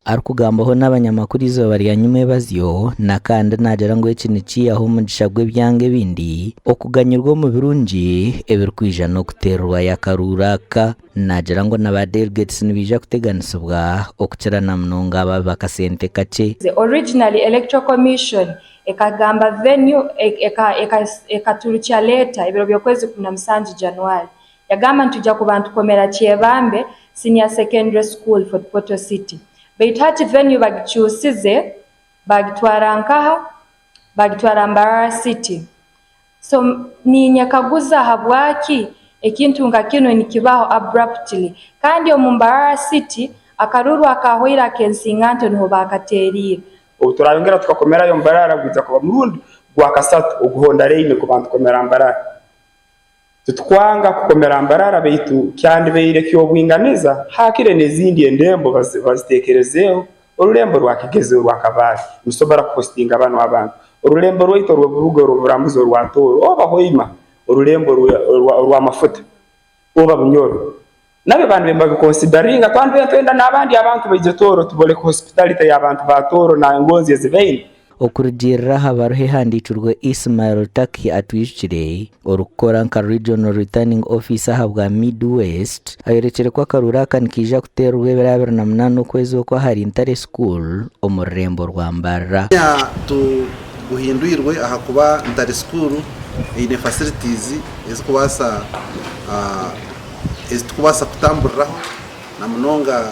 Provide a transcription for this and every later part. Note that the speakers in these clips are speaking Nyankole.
Arikugambaho n'abanyamakuru eizooba rya nyimwebazyo, Nakandi naagira ngu eki nikiihaho omugisha gw'ebyanga ebindi okuganyirwa omu birungi ebirikwija n'okuteererwayo akaruuru aka. Naagira ngu na ba delegates nibaija kuteganisibwa okukira na munonga abo ab'akasente kakye. Originally Electoral Commission ekagamba venue ekaturukya letter ebiro by'okwezi 17 January Yagamba nitwija kuba nitukomera Kyebambe Senior Secondary School Fort Portal City. Baitu hati venue bagikyusize bagitwara nkaha? Bagitwara Mbarara City. So ninyekaguza habwaki ekintu nka kinu nikibaho abruptly kandi omu Mbarara City akaruru akahwaire ak'ensinganto niho bakateriire. Obu turayongera tukakomerayo Mbarara gwija kuba murundi gwakasatu oguhondaraine kuba nitukomera Mbarara. Titukwanga kukomera Mbarara baitu kyandibaire ky'obwinganiza hakire n'ezindi endembo bazitekerezeeho. Orulembo rwa Kigezi orwa Kabale nirusobora kuhostinga banu abantu. Orulembo rwaitu orw'oburuga orw'oburamuzi orwa Tooro oba Hoima, orulembo orw'amafuta oba Bunyoro nabyo bandibaire nibabikonsidaringa. Twandibaire nitwenda n'abandi abantu baije Tooro tuboleke hospitality y'abantu ba Tooro n'engonzi ezi baine. Okurugiirira aha baruha ehandiikirwe Ismail Taki Atwijukire, orikukora nka Regional Returning Officer ahabwa Mid West, ayorekire ku akaruuru aka nikaija kuteerwa ebiro 28 okwezi oku ahari Ntare School omu rurembo rwa Mbarara. Guhindwirwe ahakuba Ntare School eine facilities ezikubaasa ezitukubaasa kutamburiraho na munonga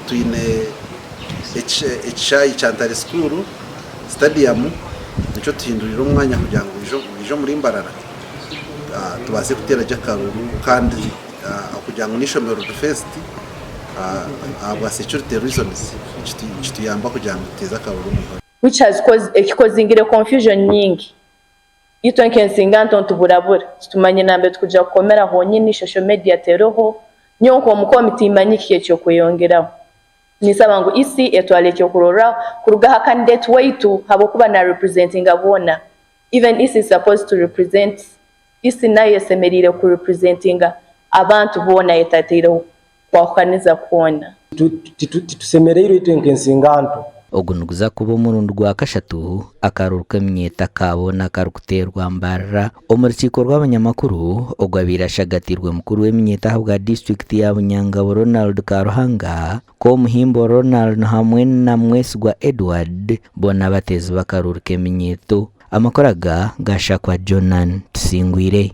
twine ekishaayi kya Ntare School Stadium nikyo tuhinduriire omwanya kugira ngu gwije omuri Mbarara tubaase kuteera gye akaruru kandi kugira ngu n'eishomero riri fenced ahabwa security reasons nikituyamba kugira ngu tuteeze akaruru omu ihore. Which has caused ekikozingire confusion nyingi. Itwe nk'ensinganto nituburabura, titumanyire nambere tukuja kukomera honyini, social media teroho, nyowe nk'omukomi timmanyi kiki eky'okweyongeraho. Ninsaba ngu EC etwale ekyokurorraho kuruga ha candidate waitu habwokuba na representinga boona. Even EC is supposed to represent, EC nayo esemeriire ku representinga abantu boona etataireho kwahukaniza kwona. Titusemereirwe itwe nk'ensinganto. Ogu niguza kuba omurundi gwa kashatu akaruuru k'eminyeeto aka boona karikuteerwa Mbarara omu rukiiko rw'abanyamakuru ogwabaire ashagatiirwe mukuru w'eminyeeto ahabwa disiturikiti ya Bunyangabo Ronald Karuhanga, Komuhimbo Ronald hamwe na Mwesigwa Edward boona abateezi b'akaruuru k'eminyeeto. Amakuru aga gashakwa Jonan Tusingwire.